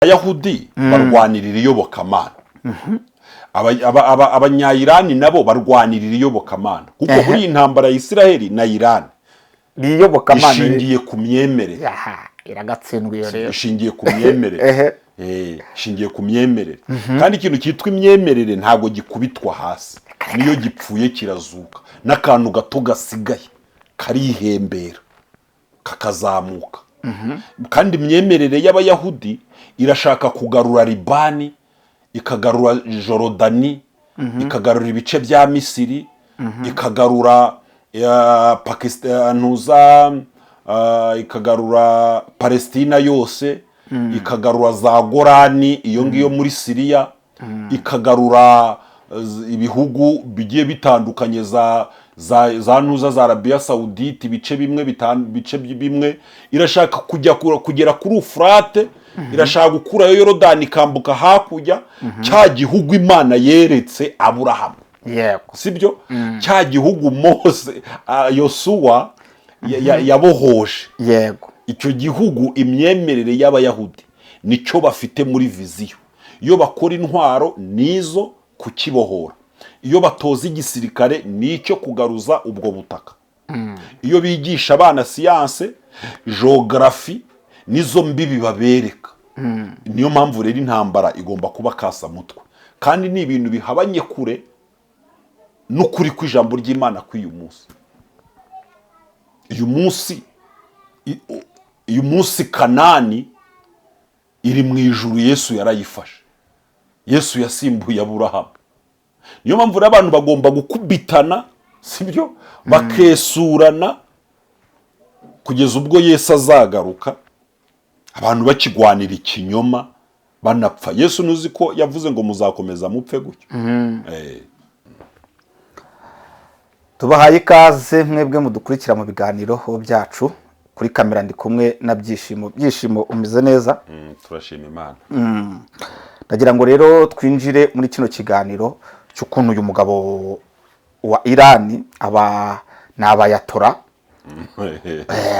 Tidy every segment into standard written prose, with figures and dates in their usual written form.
Abayahudi barwanirira iyobokamana. Abanyayirani nabo barwanirira iyobokamana, kuko muri iyi ntambara ya Isiraheli na Irani ni iyobokamana ishingiye ku myemerere. Aha, iragatsindwa iyo rero. Ishingiye ku myemerere. Ishingiye ku myemerere, kandi ikintu cyitwa imyemerere ntabwo gikubitwa hasi. Niyo gipfuye kirazuka, n'akantu gato gasigaye karihembera kakazamuka. Kandi imyemerere y'Abayahudi irashaka kugarura Libani, ikagarura Jorodani, ikagarura ibice bya Misiri, ikagarura Pakistan, ntuza, ikagarura Palestina yose, ikagarura za Gorani iyo ngiyo muri Siriya, ikagarura ibihugu bigiye bitandukanye, za ntuza za Arabiya Sawudite, ibice bimwe ibice bimwe. Irashaka kujya kugera kuri Ufurate, irashaka gukurayo Yorodani, ikambuka hakurya cya gihugu Imana yeretse Aburahamu. Sibyo? Cya gihugu Mose, Yosuwa yabohoje. Icyo gihugu, imyemerere y'Abayahudi nicyo bafite muri vision. Iyo bakora intwaro nizo kukibohora, iyo batoza igisirikare nicyo kugaruza ubwo butaka, iyo bigisha abana siyanse, geography, nizo mbibi babereka. Niyo mpamvu rero intambara igomba kuba kasamutwe, kandi ni ibintu bihabanye kure n'ukuri kw'ijambo ry'Imana kw'uyu munsi. Uyu munsi Kanani iri mu ijuru, Yesu yarayifashe, Yesu yasimbuye Aburahamu. Niyo mpamvu rero abantu bagomba gukubitana, sibyo, bakesurana kugeza ubwo Yesu azagaruka, abantu bakigwanira ikinyoma, banapfa. Yesu ntuzi ko yavuze ngo muzakomeza mupfe gutyo? Tubahaye ikaze mwebwe mudukurikira mu biganiro byacu. Kuri kamera ndi kumwe na Byishimo. Byishimo, umeze neza? Turashima Imana. Ndagira ngo rero twinjire muri kino kiganiro cy'ukuntu uyu mugabo wa Irani, aba ni abayatora,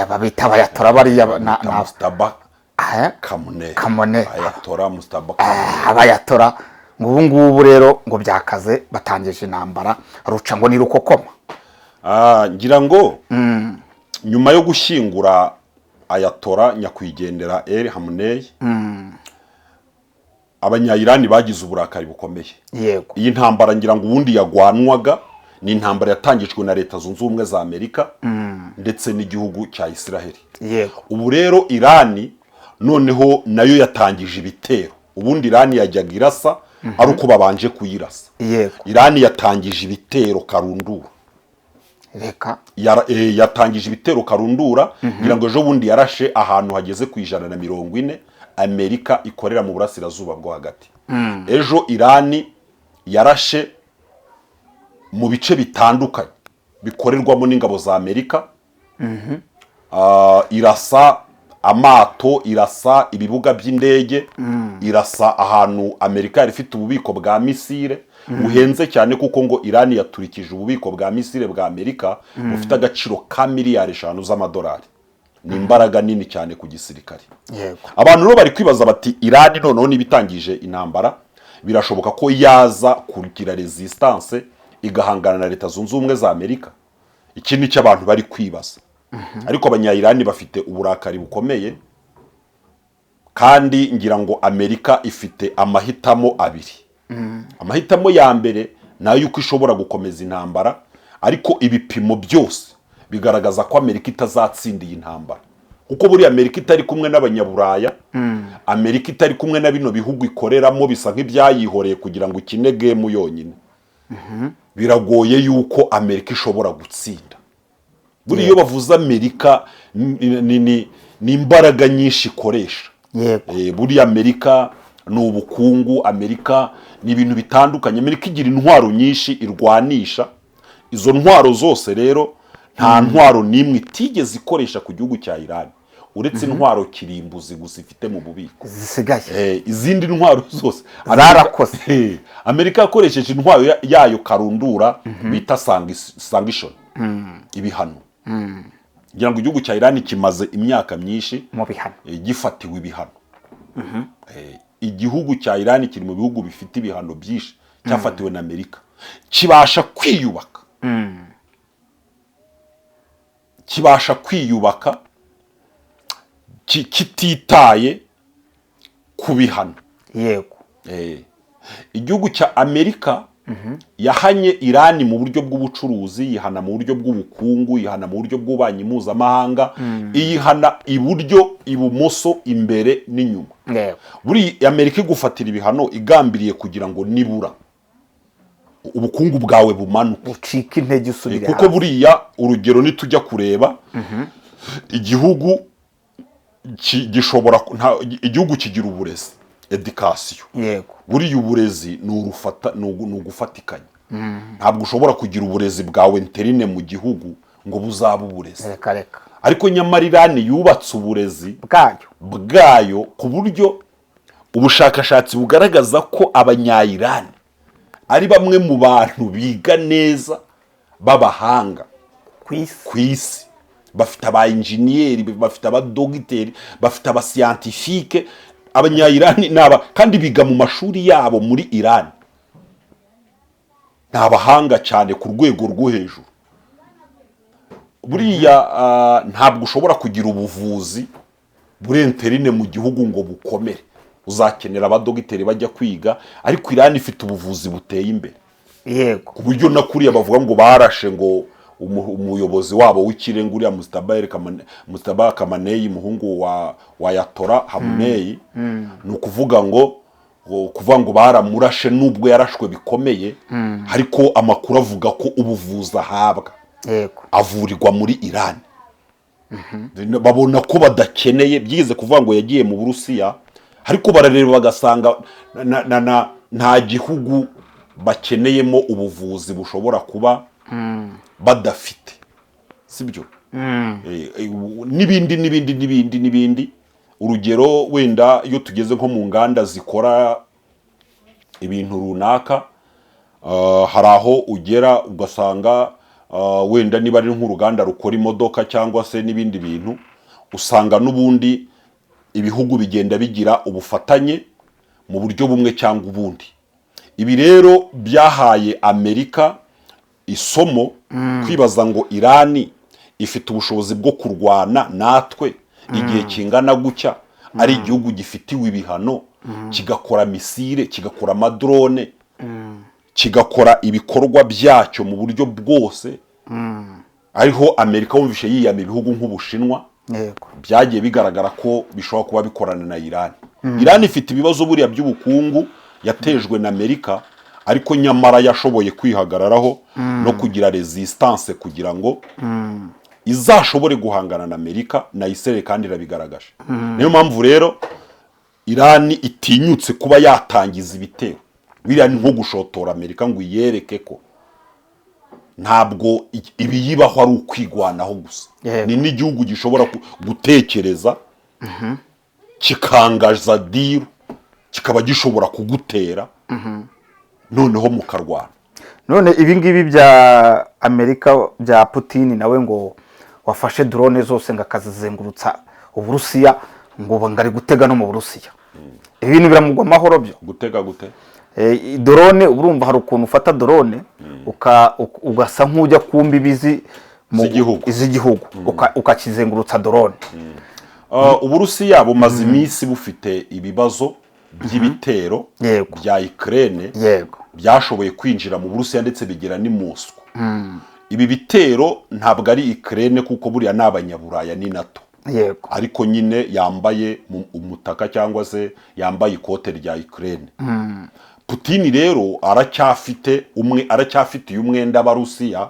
babita abayatora bariya Mojtaba Khamenei. Khamenei. Ayatollah Mojtaba Khamenei. Abayatora ngo ubu ngubu rero ngo byakaze, batangije intambara ruca ngo ni rukokoma. Ngira ngo nyuma yo gushyingura Ayatollah nyakwigendera El Khamenei, Abanyayirani bagize uburakari bukomeye. Iyi ntambara, ngira ngo ubundi yagwanwaga, ni intambara yatangijwe na Leta Zunze Ubumwe za Amerika ndetse n'igihugu cya Isiraheli. Ubu rero Irani noneho nayo yatangije ibitero. Ubundi Irani yajyaga irasa ari uko babanje kuyirasa. Irani yatangije ibitero karundura. Reka. Yatangije ibitero karundura. Ngira ngo ejo bundi yarashe ahantu hageze ku 140 Amerika ikorera mu Burasirazuba bwo Hagati. Ejo Irani yarashe mu bice bitandukanye bikorerwamo n'ingabo za Amerika. Irasa amato, irasa ibibuga by'indege, irasa ahantu Amerika yari ifite ububiko bwa misile buhenze cyane, kuko ngo Irani yaturikije ububiko bwa misile bwa Amerika bufite agaciro ka miliyari 5 z'amadolari. Ni imbaraga nini cyane ku gisirikare. Abantu rero bari kwibaza bati: "Irani noneho niba itangije intambara, birashoboka ko yaza kugira resistance igahangana na Leta Zunze Ubumwe za Amerika?" Iki ni cyo abantu bari kwibaza. Ariko Abanyayirani bafite uburakari bukomeye, kandi ngira ngo Amerika ifite amahitamo abiri. Amahitamo ya mbere ni ay'uko ishobora gukomeza intambara, ariko ibipimo byose bigaragaza ko Amerika itazatsinda iyi ntambara, kuko buriya Amerika itari kumwe n'Abanyaburaya, Amerika itari kumwe na bino bihugu ikoreramo bisa nk'ibyayihoreye kugira ngo ikine game yonyine, biragoye yuko Amerika ishobora gutsinda. Buriya iyo bavuze Amerika ni imbaraga nyinshi ikoresha. Buriya Amerika ni ubukungu, Amerika ni ibintu bitandukanye, Amerika igira intwaro nyinshi irwanisha. Izo ntwaro zose rero, nta ntwaro n'imwe itigeze ikoresha ku gihugu cya Irani, uretse intwaro kirimbuzi gusa ifite mu bubiko zisigaye. Izindi ntwaro zose Zarakoze. Amerika yakoresheje intwaro yayo karundura bita sanction, ibihano. Ngira ngo igihugu cya Irani kimaze imyaka myinshi mu bihano gifatiwe ibihano. Igihugu cya Irani kiri mu bihugu bifite ibihano byinshi cyafatiwe na Amerika, kibasha kwiyubaka, kibasha kwiyubaka kititaye ku bihano. Igihugu cya Amerika yahanye Irani mu buryo bw'ubucuruzi, yihana mu buryo bw'ubukungu, yihana mu buryo bw'ububanyi mpuzamahanga, iyihana iburyo, ibumoso, imbere n'inyuma. Buri Amerika igufatira ibihano igambiriye kugira ngo nibura ubukungu bwawe bumanuke, ucike intege, usubire kuko hasi. Buriya urugero, nitujya kureba igihugu gishobora igihugu kigira uburezi, education. Buriya uburezi ni urufata, ni ugufatikanya. Ntabwo ushobora kugira uburezi bwawe interne mu gihugu ngo buzabe uburezi. Reka reka. Ariko nyamara Irani yubatse uburezi bwayo bwayo, ku buryo ubushakashatsi bugaragaza ko Abanyayirani ari bamwe mu bantu biga neza b'abahanga ku isi. Ku isi. Bafite aba enjeniyeri, bafite abadogiteri, bafite abascientifique. Abanyayirani ni aba, kandi biga mu mashuri yabo muri Irani, ni abahanga cyane ku rwego rwo hejuru. Buriya ntabwo ushobora kugira ubuvuzi buri interne mu gihugu ngo bukomere, uzakenera abadogiteri bajya kwiga, ariko Irani ifite ubuvuzi buteye imbere ku buryo na kuriya bavuga ngo barashe ngo umuyobozi wabo w'ikirenga, uriya Mujtaba Khamenei, umuhungu wa Ayatollah Khamenei, ni ukuvuga ngo baramurashe, nubwo yarashwe bikomeye, ariko amakuru avuga ko ubuvuzi ahabwa avurirwa muri Iran. Babona ko badakeneye, byigeze kuvuga ngo yagiye mu Burusiya, ariko barareba bagasanga nta gihugu bakeneyemo ubuvuzi bushobora kuba badafite, sibyo? N'ibindi n'ibindi n'ibindi n'ibindi. Urugero, wenda iyo tugeze nko mu nganda zikora ibintu runaka, hari aho ugera ugasanga wenda niba ari nk'uruganda rukora imodoka cyangwa se n'ibindi bintu, usanga n'ubundi ibihugu bigenda bigira ubufatanye mu buryo bumwe cyangwa ubundi. Ibi rero byahaye Amerika isomo kwibaza ngo Irani ifite ubushobozi bwo kurwana natwe igihe kingana gutya, ari igihugu gifitiwe ibihano, kigakora missile, kigakora amadrone, kigakora ibikorwa byacyo mu buryo bwose. Ariho Amerika wumvishe yiyama ibihugu nk'Ubushinwa byagiye bigaragara ko bishobora kuba bikorana na Irani. Irani ifite ibibazo buriya by'ubukungu yatejwe na Amerika, ariko nyamara yashoboye kwihagararaho no kugira resistance kugira ngo izashobore guhangana na Amerika na Israel, kandi irabigaragaje. Niyo mpamvu rero Irani itinyutse kuba yatangiza ibitero. Biriya ni nko gushotora Amerika ngo iyereke ko ntabwo ibiyibaho ari ukwigwanaho gusa. Ni n'igihugu gishobora gutekereza, kikangaza deal, kikaba gishobora kugutera, noneho mukarwana. None ibi ngibi bya Amerika, bya Putin nawe ngo wafashe drone zose ngo akazizengurutsa Uburusiya, ngo ari gutega no mu Burusiya, ibi bintu biramugwa amahoro byo? Gutega gute? Drone, urumva hari ukuntu ufata drone ugasa nk'ujya ku mbibi z'igihugu. Z'igihugu, ukakizengurutsa drone. Uburusiya bumaze iminsi bufite ibibazo by'ibitero bya Ukraine byashoboye kwinjira mu Burusiya, ndetse bigera n'i Moscow. Ibi bitero ntabwo ari Ukraine, kuko buriya ni Abanyaburaya, ni NATO, ariko nyine yambaye umutaka cyangwa se yambaye ikote rya Ukraine. Putin rero aracyafite umwe, aracyafitiye umwenda Abarusiya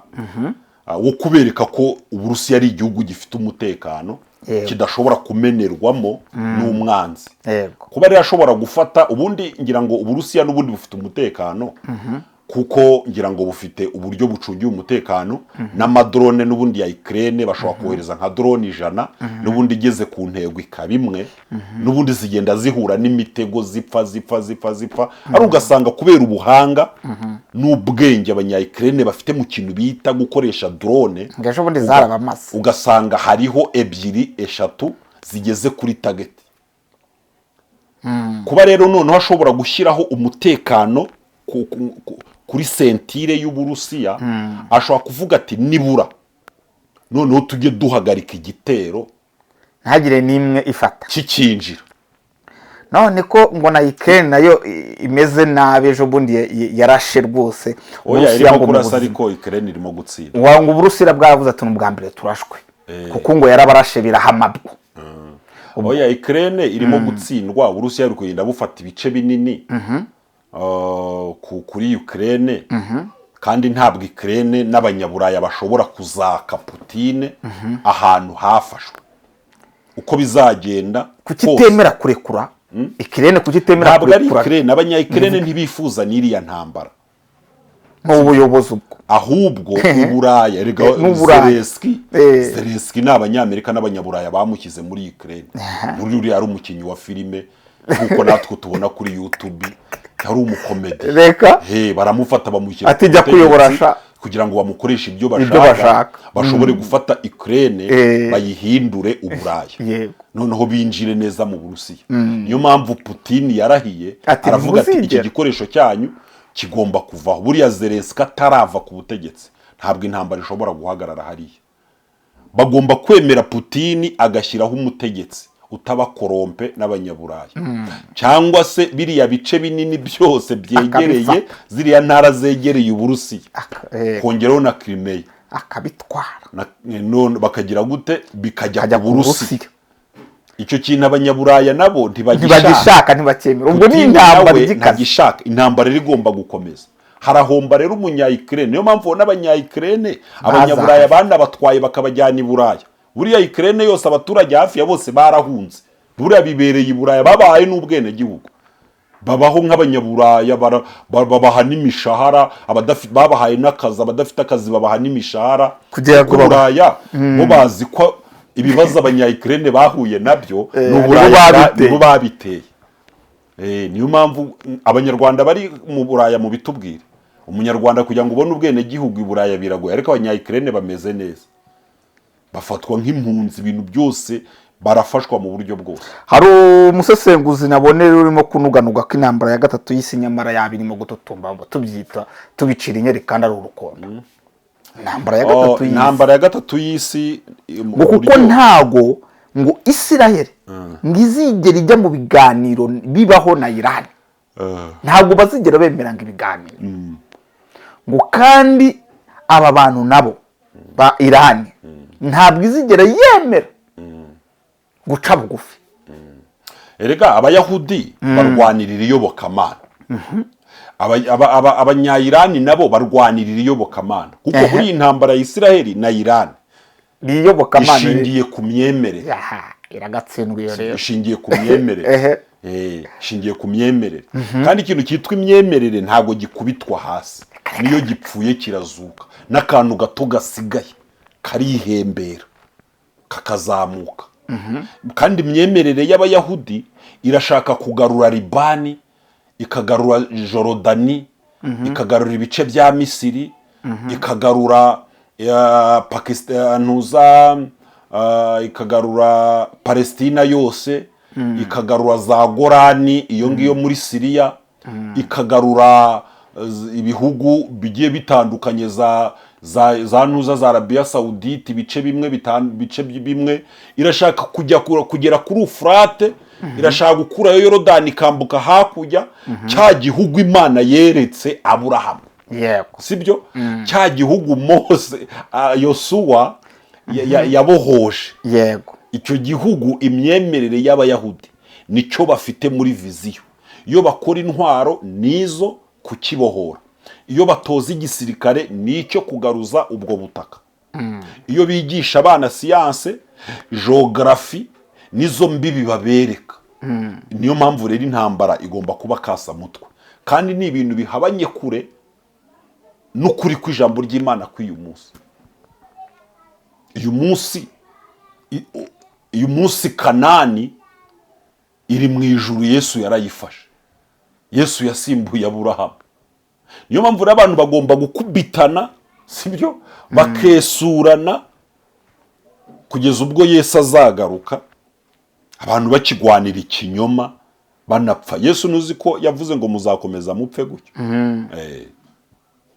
wo kubereka ko Uburusiya ari igihugu gifite umutekano, kidashobora kumenerwamo n'umwanzi. Kuba rero ashobora gufata, ubundi ngira ngo Uburusiya n'ubundi bufite umutekano, kuko ngira ngo bufite uburyo bucungiye umutekano n'amadrone n'ubundi ya Ukraine. Bashobora kohereza nka drone 100, n'ubundi igeze ku ntego ikaba imwe, n'ubundi zigenda zihura n'imitego, zipfa zipfa zipfa zipfa, ari ugasanga kubera ubuhanga n'ubwenge abanya Ukraine bafite mu kintu bita gukoresha drone, ngo ejo bundi zarabamaze. Ugasanga hariho ebyiri, eshatu zigeze kuri target. Kuba rero noneho ashobora gushyiraho umutekano kuri ceinture y'Uburusiya, ashobora kuvuga ati: "Nibura noneho tujye duhagarika igitero ntagire n'imwe ifata kikinjira." None ko ngo na Ukraine nayo imeze nabi, ejo bundi yarashe rwose Oya, Uburusiya irimo ngo mu kurasa, buzima. ariko Ukraine irimo gutsinda. Ngo Uburusiya bwavuze ati: "Ni ubwa mbere turashwe," kuko ngo yarabarashe birahamabwa. Oya, Ukraine irimo gutsindwa. Uburusiya buri kugenda bufata ibice binini kuri Ukraine, kandi ntabwo Ukraine n'Abanyaburaya bashobora kuzaka Putine ahantu hafashwe uko bizagenda Kuki kose. itemera kurekura Ukraine? Kuki itemera Ntabwo ari kurekura? Ukraine, Abanya-Ukraine ntibifuza n'iriya ntambara. Mu buyobozi ubwo. Ahubwo Uburaya erega. N'Uburaya. Zelensky, Zelensky ni Abanyamerika n'Abanyaburaya bamushyize muri Ukraine. Muri uriya ari umukinnyi wa filime nk'uko natwe tubona kuri YouTube, yari umukomedi. Reka. He, baramufata bamushyira Ati, ku "Jya kuyobora butegetsi sha." kugira ngo bamukoreshe ibyo Ibyo bashaka, bashaka. bashobore gufata Ukraine, bayihindure Uburaya, noneho binjire neza mu Burusiya. Niyo mpamvu Putin yarahiye, Ati, aravuga ati: "Iki "Ntibuzigera." gikoresho cyanyu kigomba kuvaho." Buriya Zelensky atarava ku butegetsi, ntabwo intambara ishobora guhagarara hariya. Bagomba kwemera Putin agashyiraho umutegetsi utaba corrompu n'Abanyaburaya, cyangwa se biriya bice binini byose byegereye Akabifata. ziriya ntara zegereye Uburusiya, kongeraho na Crimea, Akabitwara. None bakagira gute? Bikajya Akajya ku ku Burusiya. Burusiya. Icyo kintu Abanyaburaya nabo ntibagishaka. Ntibagishaka, ntibacyemera. Ubwo ni Putin intambara nawe igikaze. ntagishaka intambara iri, igomba gukomeza. Harahomba rero Umunya-Ukraine. Niyo mpamvu ubona Abanya-Ukraine, Abanyaburaya banabatwaye bakabajyana i Buraya. Buriya Ukraine yose, abaturage hafi ya bose barahunze, buriya bibereye i Buraya, babaye n'ubwenegihugu, babaho nk'Abanyaburaya, babaha n'imishahara, babahaye n'akazi, abadafite akazi babaha n'imishahara. Kugira ngo Kuko Buraya bo bazi ko ibibazo Abanya-Ukraine bahuye nabyo ni nibo Uburaya babiteye. Nibo babiteye. Niyo mpamvu Abanyarwanda bari mu Buraya mu bitubwire. Umunyarwanda kugira ngo ubone ubwenegihugu i Buraya biragoye, ariko Abanya-Ukraine bameze neza, bafatwa nk'impunzi, ibintu byose barafashwa mu buryo bwose. Hari umusesenguzi nabone urimo kunuganuga ko intambara ya gatatu y'isi nyamara yaba irimo gututumba, ngo tubyita tubicira inyeri kandi ari urukundo, intambara ya Oh, gatatu y'isi. Intambara ya gatatu y'isi mu Ngo kuko ntago ngo Isiraheli ngo izigera ijya mu biganiro bibaho na Irani, ntabwo bazigera bemera ngo ibiganiro, ngo kandi aba bantu nabo ba Irani ntabwo izigera yemera guca bugufi. Erega Abayahudi barwanirira iyobokamana. Abanyayirani nabo barwanirira iyobokamana, kuko muri iyi ntambara ya Isiraheli na Irani Ni iyobokamana. ishingiye ku myemerere. Aha, iragatsindwa iyo rero. Ishingiye ku myemerere. Ishingiye ku myemerere, kandi ikintu cyitwa imyemerere ntabwo gikubitwa hasi. Niyo gipfuye kirazuka, n'akantu gato gasigaye karihembera kakazamuka. Kandi imyemerere y'Abayahudi irashaka kugarura Libani, ikagarura Jorodani, ikagarura ibice bya Misiri, ikagarura Pakistan, ntuza, ikagarura Palestina yose, ikagarura za Gorani iyo ngiyo muri Siriya, ikagarura ibihugu bigiye bitandukanye, za ntuza za Arabiya Sawudite, ibice bimwe bice bimwe. Irashaka kujya kugera kuri Ufurate, irashaka gukurayo Yorodani ikambuka hakurya, cya gihugu Imana yeretse Aburahamu. Sibyo? Cya gihugu Mose, Yosuwa yabohoje. Icyo gihugu, imyemerere y'Abayahudi nicyo bafite muri vision. Iyo bakora intwaro nizo kukibohora, iyo batoza igisirikare nicyo kugaruza ubwo butaka, iyo bigisha abana siyanse, geography, nizo mbibi babereka. Niyo mpamvu rero intambara igomba kuba kasamutwe, kandi ni ibintu bihabanye kure n'ukuri kw'ijambo ry'Imana kw'uyu munsi. Uyu munsi Kanani iri mu ijuru, Yesu yarayifashe, Yesu yasimbuye Aburahamu. Niyo mpamvu rero abantu bagomba gukubitana, sibyo, bakesurana kugeza ubwo Yesu azagaruka, abantu bakigwanira ikinyoma. Banapfa. Yesu ntuzi ko yavuze ngo muzakomeza mupfe gutyo?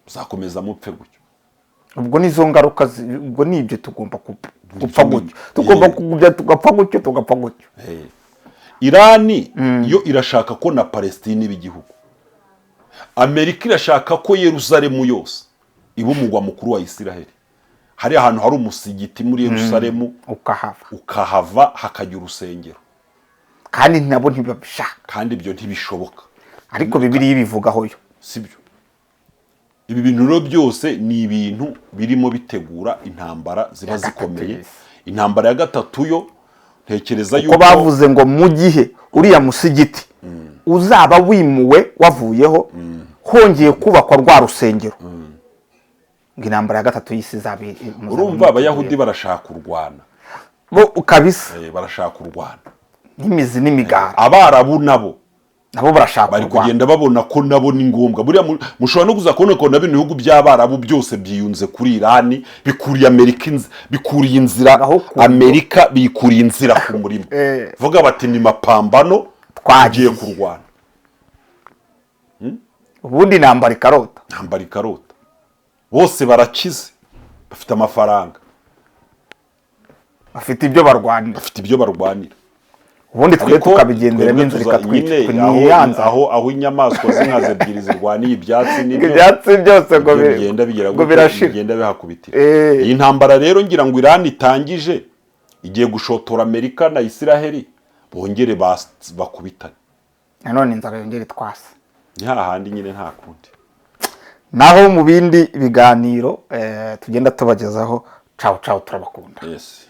Muzakomeza mupfe gutyo. Ubwo nizo ngaruka, ubwo ni ibyo tugomba gupfa gutyo, tugomba kugumya tugapfa gutyo, tugapfa gutyo. Irani yo irashaka ko na Palestine iba igihugu. Amerika irashaka ko Yeruzalemu yose iba umugwa mukuru wa Isiraheli. Hari ahantu hari umusigiti muri Yerusalemu, ukahava, ukahava hakajya urusengero. Kandi nabo ntibabishaka. Kandi ibyo ntibishoboka. Ariko Bibiliya ibivugaho yo. Sibyo? Ibi bintu rero byose ni ibintu birimo bitegura intambara ziba Ya gatatu zikomeye. y'isi. Intambara ya gatatu yo ntekereza Ko yuko bavuze ngo mu gihe uriya musigiti uzaba wimuwe, wavuyeho, hongeye kubakwa rwa rusengero, ngo intambara ya gatatu y'isi izaba muzaba. Urumva Abayahudi barashaka kurwana. Bo kabisa. Barashaka kurwana. N'imizi n'imigara. Abarabu nabo Nabo barashaka bari kurwana. kugenda babona ko nabo ni ngombwa. Buriya mushobora no kuza kubona ko na bino bihugu by'Abarabu byose byiyunze kuri Irani, bikuriye Amerika bikuriye inzira Aho Amerika bikuriye inzira ku murima. Vuga bati ni mapambano, Twagiye. tugiye kurwana. Ubundi intambara ikarota. Ntambara ikarota, bose barakize, bafite amafaranga. Bafite ibyo barwanira. Bafite ibyo barwanira. Ubundi twe Ariko tukabigenderamo, twebwe inzira ikatwica. nyine Ntiyanza. aho inyamaswa z'inkazi ebyiri zirwaniye ibyatsi, nibyo Ibyatsi byose ngo ibyo bigenda bigera ngo gutya, birashira. bigenda bihakubitira. Iyi ntambara rero ngira ngo Irani itangije igiye gushotora Amerika na Isiraheli, bongere bakubitane. Nanone inzara yongera itwasa. Ni hahandi nyine, nta kundi. Naho mu bindi biganiro tugenda tubagezaho. Cawu cawu, turabakunda. Yes.